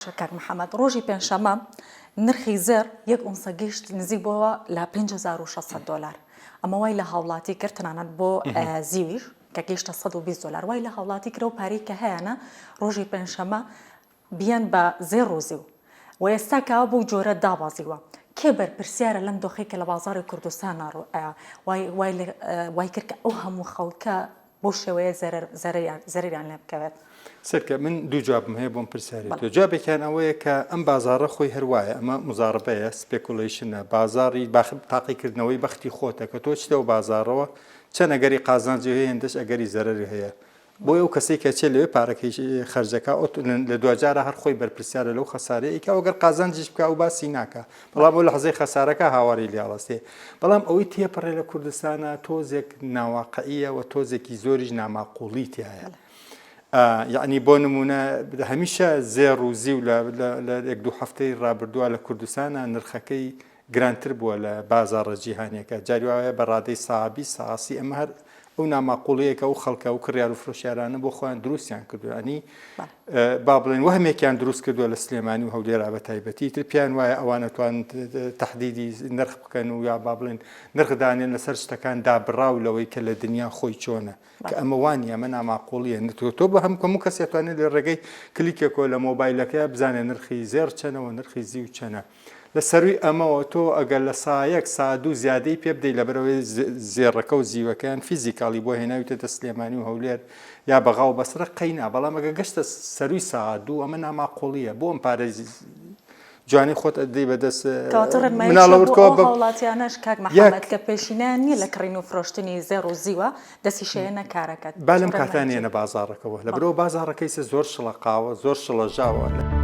کاک محەمەد، ڕۆژی پێنجشەممە نرخی زێڕ یەک ئۆنسە گەیشت نزیک بۆوە لە 5600 دۆلار. ئەمە وای لە هاوڵاتی کرد تەنانەت بۆ زیویش کە گەیشتە 120 دۆلار وای لە هاوڵاتی کرد و پارەی کە هەیانە ڕۆژی پێنجشەممە بیەن بە زێڕ و زیو و ئێستا کە بەو جۆرە دابەزیوە. کێ بەرپرسیارە لەم دۆخەی کە لە بازاڕی کوردستانا ڕوو ئەیا وای وای وای کرد کە ئەو هەموو خەڵکە بەو شێوەیە زەرەر زەرەریان زەرەریان لێ بکەوێت؟ سەرکە من دوو جوابم هەیە بۆم پرسیاری تۆ جوابێکیان ئەوەیە کە ئەم بازاڕە خۆی هەر وایە ئەمە مزاڕبەیە speculation ە بازاڕی باخ تاقیکردنەوەی بەختی خۆتە کە تۆ چتەوە بازاڕەوە چەند ئەگەری قازانجی هەیە هێندەش ئەگەری زەرەری هەیە بۆیە ئەو کەسەی کە چێ لەوێ پارەکەی خەرجەکا ئۆت لە دواجارا هەر خۆی بەرپرسیارە لەو خەسارەی ئەیکا و گەر قازانجیش بکا ئەو باسی ناکا بەڵام ئەو لەحزەی خەسارەکە هاواری لێ هەڵەستێ بەڵام ئەوەی تێپەڕێ لە کوردستانا تۆزێک ناواقعیە و تۆزێکی زۆریش ناماقوڵی تیایە یعنی بۆ نمونە هەمیشە زێڕ و زیو لە یەک دوو هەفتەی ڕابردووە لە کوردستانە نرخەکەی گرانتر بووە لە بازاڕە جیهانیەکە، جاری وایە بە ڕادەی سا 20 سا سی، ئەمە هەر ئەو ناماقوڵیەیە کە ئەو خەڵکە ئەو کڕیار و فرۆشیارانە بۆ خۆیان دروستیان کردووە، یانی با بڵێن وەهمێکیان دروست کردووە لە سلێمانی و هەولێرا بە تایبەتی، تر پێیان وایە ئەوان ئەتوان تەحدیدی نرخ بکەن و یا با بڵێن نرخ دانێن لەسەر شتەکان دابڕاو لەوەی کە لە دنیا خۆی چۆنە. کە ئەمە وا نییە، ئەمە ناماقوڵییە. تۆ تۆ بە هەم هەموو کەسێ توانێت لە ڕێگەی کلیکێکەوە لە مۆبایلەکەیا بزانێت نرخی زێڕ چەنە و نرخی زیو چەنە. لە سەرووی ئەمەوە تۆ ئەگەر لە سا یەک سا دوو زیادەی پێ بدەی لەبەرئەوەی زێڕەکە و زیوەکەیان physically بۆ هێناویتەتە سلێمانی و هەولێر یا بەغا و بەسرە قەینا بەڵام ئەگەر گەشتە سەرووی سا دوو ئەمە ناماقوڵییە بۆ ئەم پارەی جوانی خۆت ئەدەی بەدەست کەواتە ڕێنمایی چیە بۆ ئەو هاوڵاتیانەش کاک محەمەد کە پێشینەیان نییە لە کڕین و فرۆشتنی زێڕ و زیوە دەستی شەیەنە کارەکەت با لەم کاتە نێنە بازاڕەکەوە لەبەرئەوە بازاڕەکەی سە زۆر شڵەقاوە زۆر شڵەژاوە.